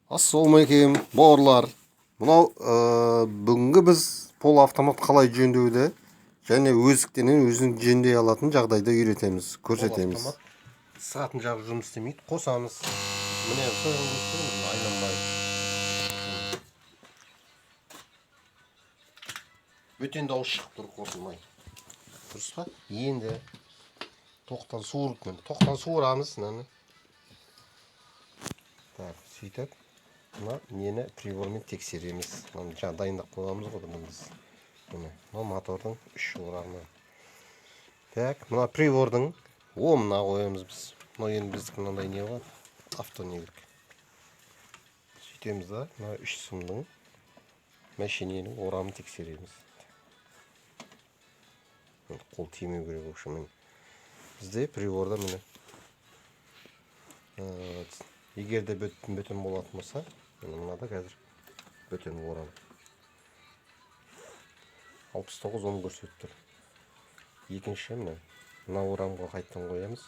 Ассалаумағалейкум, бауырлар. Мынау бүгінгі біз полуавтомат қалай жөндеуді және өздіктенен өзін жөндей алатын жағдайда үйретеміз, көрсетеміз. Полуавтомат сығатын жағы жұмыс істемейді, қосамыз. Міне, соған көрсетеміз, айланбай. Бөтен дауыс шығып тұр қосылмай. Дұрыс па? Енді тоқтан суырып, міне, тоқтан суырамыз мынаны. Так, сөйтіп мына нені прибормен тексереміз. Мынаны жаңа дайындап қойғанбыз ғой бұны біз. Міне, мына мотордың үш орамы. Так, мына прибордың омына қоямыз біз. Мынау енді біздікі мынандай не ғой, авто нелік. Сөйтеміз да, мына үш сымның мәшиненің орамын тексереміз. Енді қол тимеу керек, в общем, міне. Бізде приборда міне, егер де бөтен болатын болса, міне мынада қазір бөтен орам. 69 ом көрсетіп тұр. Екінші міне, мына орамға қайтадан қоямыз.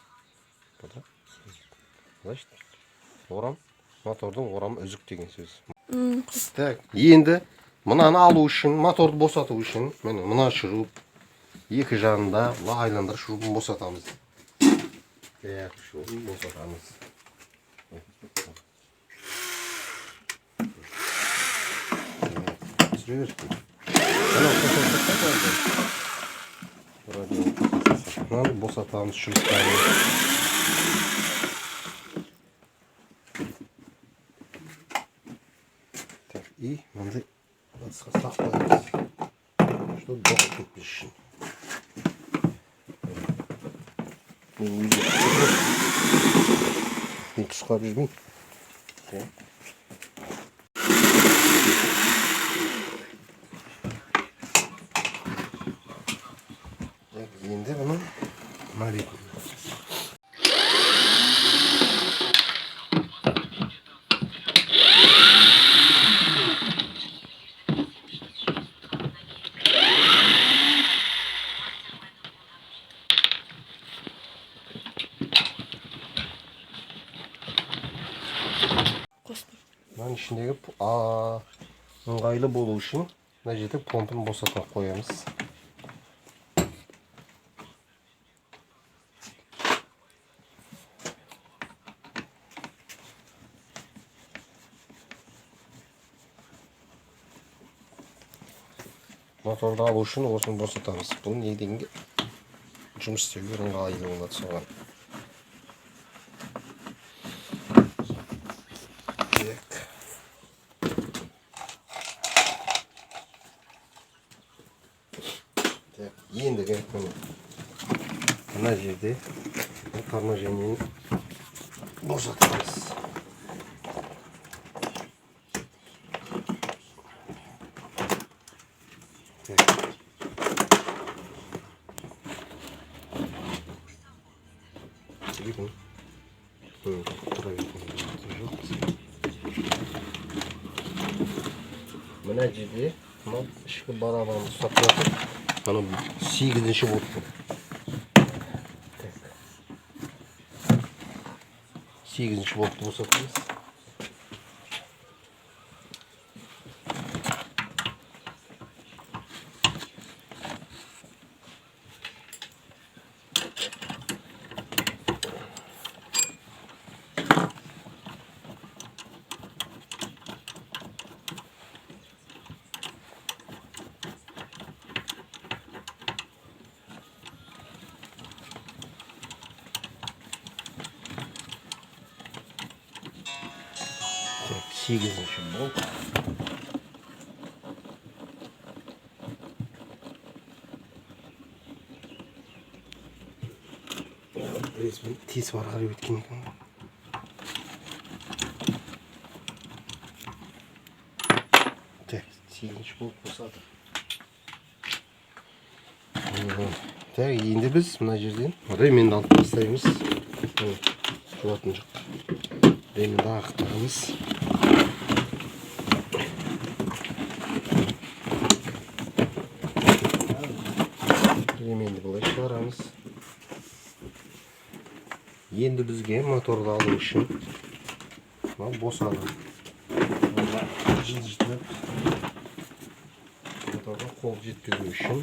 Бұда, значит, орам, мотордың орамы үзік деген сөз. Так, енді мынаны алу үшін, моторды босату үшін, міне мына шуруп екі жағында мына айландырып шурупын босатамыз. Так, шурупын босатамыз. Түсіре бер. Мынаны босатамыз шуруптарын. Так, и мынандай ыдысқа салып қоямыз, чтобы доғып кетпес үшін. Мен өзім мен тұсқап жүрмеймін. Так, енді бұны мына бетін. Қостым. Мынаның ішіндегі ыңғайлы болу үшін мына жерде помпаны босатып қоямыз. Моторды алу үшін осыны босатамыз. Бұл не дегенге жұмыс істеуге ыңғайлы болады соған. Так. Так, ендігі міне мына жерде бұл торможениені босатамыз. Так. Тұра беретін жоқ бізге. Мына жерде мынау ішкі барабанды ұстап тұратын анау сегізінші болт бұл. Так. Сегізінші болтты босатамыз. Так, сегізінші болт. Ресми тесіп ары қарай өткен екен ғой. Так, сегізінші болт босады. Так, енді біз мына жерден ременді алып тастаймыз. Міне, жуатын жоқ. Ременді ағытамыз. Ременді былай шығарамыз. Енді бізге моторды алу үшін мынау босады. Жылжытып моторға қол жеткізу үшін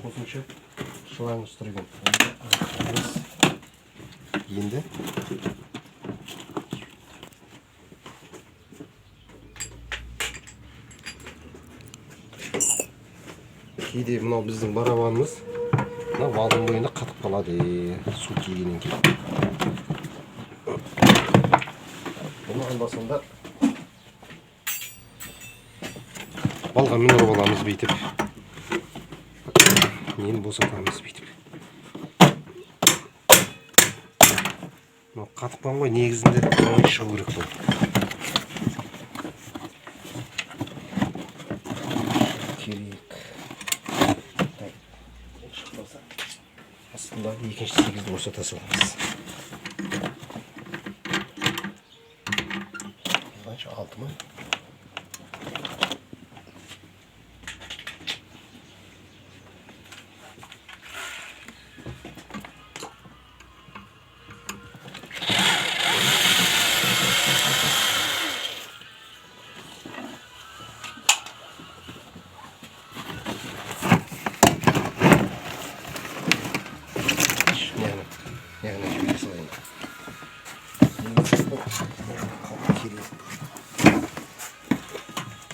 қосымша шланг ұстырған. Енді кейде мынау біздің барабанымыз мына валдың бойында қатып қалады су тигеннен кейін. Бұны анда-санда балғамен ұрып аламыз бүйтіп. Нені босатамыз бүйтіп. Мынау қатып қалған ғой, негізінде оңай шығу керек бұл. Керек. Так, шықпаса астындағы екінші сегізді босата саламыз. Қанша, 6 ма?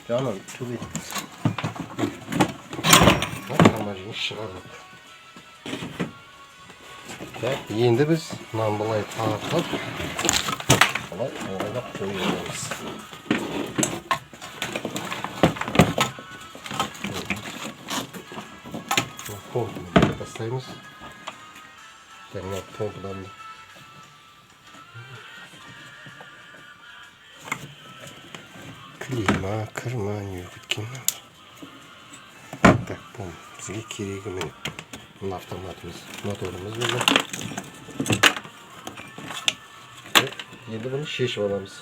Жаным, төбе. Шығардық. Так, енді біз мынаны былай тартып, былай ыңғайлап қойып аламыз. Помпаны тастаймыз. Так, мына помпадан клейма, кірма, не кеткен. Так, бұл бізге керегі міне. Мына автоматымыз, моторымыз болды. Так, енді бұны шешіп аламыз.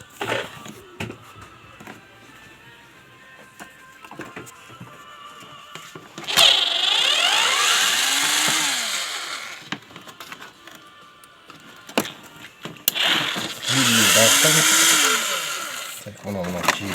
Так, мынау мынау жиі.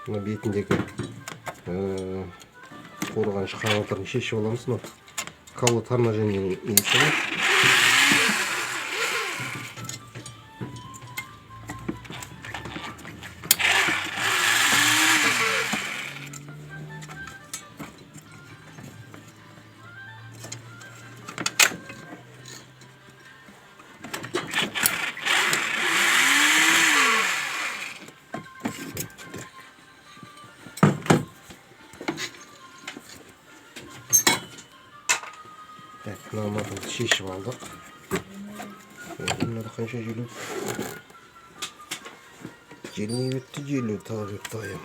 Мына бетіндегі қорғаныш қағаздарын шешіп аламыз. Мына каблы торможениенің несі бар. Так, мына моторды шешіп алдық. Енді мынада қанша желу? Желмей өтті, желу тағы өтті аям.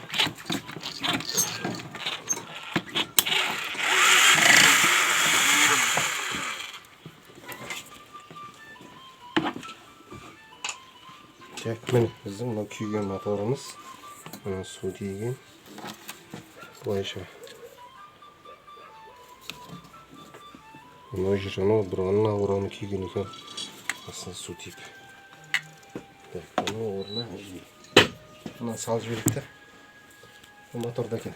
Так, міне біздің мынау күйген моторымыз. Мына су тиген. Былайша. Мынау жер анау бір ана ораны күйген екен. Астына су тиіп. Так, мынау орнына мына салып жіберейік те. Бұл моторда екен.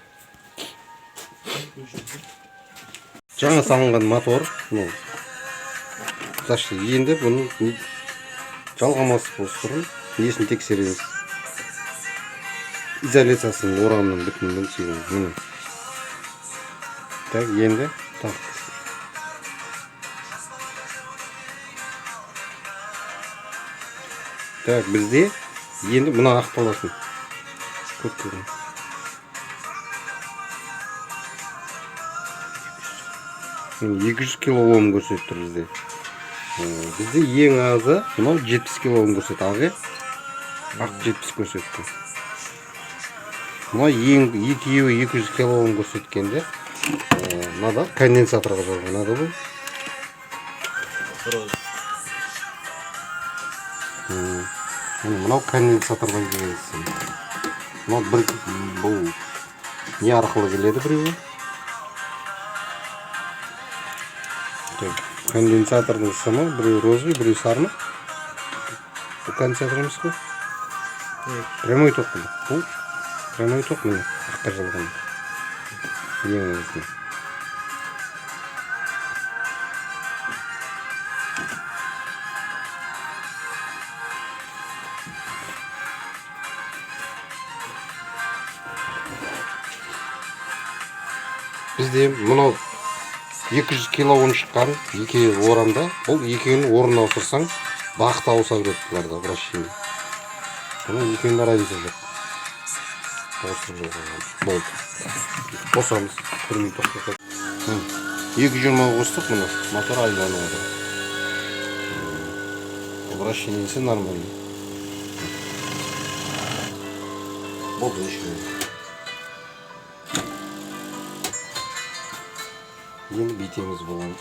Жаңа салынған мотор, мынау. Значит, енді бұның жалғамасы бұрын несін тексереміз. Изоляциясын орамның бүтінін тегін. Міне. Так, енді так. Так, бізде енді мына ақталатын. Көп көрін. Міне 200 кило ом көрсетіп тұр бізде. Бізде ең азы мынау 70 килоом көрсетеді. Ақ, иә? Ақ 70 көрсетті. Мына ең екеуі 200 килоом көрсеткенде, мынада конденсаторға жалғанады бұл. Роза. Міне, мынау конденсатордан келген сым. Мынау бір бұл не арқылы келеді біреуі? Так, конденсатордың сымы біреуі розовый, біреуі сары ма? Бұл конденсатор емес қой. Прямой ток бұл. Бұл прямой ток, міне, аққа жалған. Ең негізгі. Бізде мынау 200 килоом шыққан екі орамда, бұл екеуінің орнын ауыстырсаң, бағыт ауыса береді бұларда, вращение. Бұның екеуінде разница жоқ. Ауыстырып жалғаған. Болды. Қосамыз. Бір минут тоқтатып. 220 қостық, міне, мотор айланып отыр. Вращениесі нормальный. Болды, өшіреміз. Енді бүйтеміз бұған.